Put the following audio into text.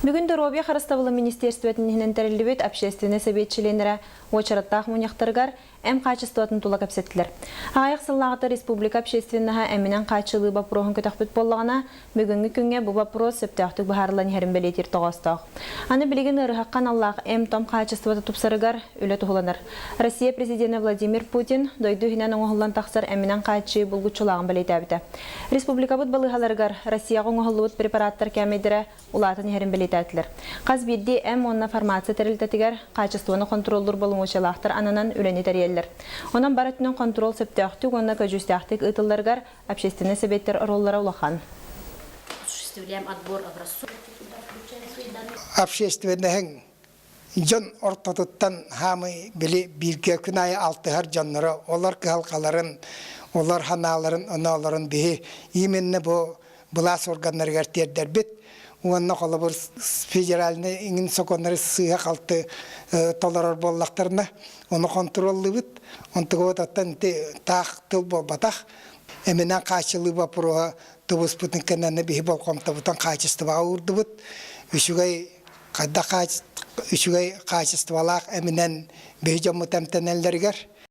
Бүгүн Доруобуйа харыстабылын министиэристибэтин иһинэн тэриллибит общественнай сэбиэт чилиэннэрэ уочараттаах мунньахтарыгар эм хаачыстыбатын тула кэпсэттилэр. Аҕыйах сыллааҕыта республика общественноһа эминэн хааччылыы боппуруоһун көтөхпүт буоллаҕына, бүгүҥҥү күҥҥэ бу боппуруос сөптөөхтүк быһаарыллан иһэрин бэлиэтиир тоҕоостоох. Аны билигин ыарыһахха аналлаах эм-том хаачыстыбата тупсарыгар үлэ туһуланар. Россия президенэ Владимир Путин дойду иһинэн оҥоһуллан тахсар эминэн хааччыы булгуччулааҕын бэлиэтээбитэ. Республикабыт балыыһаларыгар Россияҕа оҥоһуллубут препараттар кээмэйдэрэ улаатан иһэрин бэлиэтээтилэр. Хас биирдии эм уонна фармация тэрилтэтигэр хаачыстыбаны хонтуруоллуур боломуочуйалаахтар ананан үлэни тэрийэллэр. Онон бар өттүнэн хонтуруол сөптөөхтүк уонна көдьүүстээхтик ыытылларыгар общественнай сэбиэттэр оруоллара улахан. Осуществляем отбор образцов. Общественноһыҥ дьон ортотуттан хаамый били бииргэ күн аайы алтыһар дьонноро олор кыһалҕаларын, олор санааларын, оноолорун биһи именно бу былаас органнарыгар тиэрдэрбит уонна холобур федеральнай иҥин сокуоннары сыыһа-халты толорор буоллахтарына ону хонтуруоллуубут. Онтугубут оттон ити таах тыл буолбатах. Эминэн хааччылыы боппуруоһа тубуспутун кэннэ биһи болҕомтобутун хаачыстыбаҕа уурдубут. Үчүгэй хайдах үчүгэй хаачыстыбалаах эминэн биһи дьоммут эмтэнэллэригэр.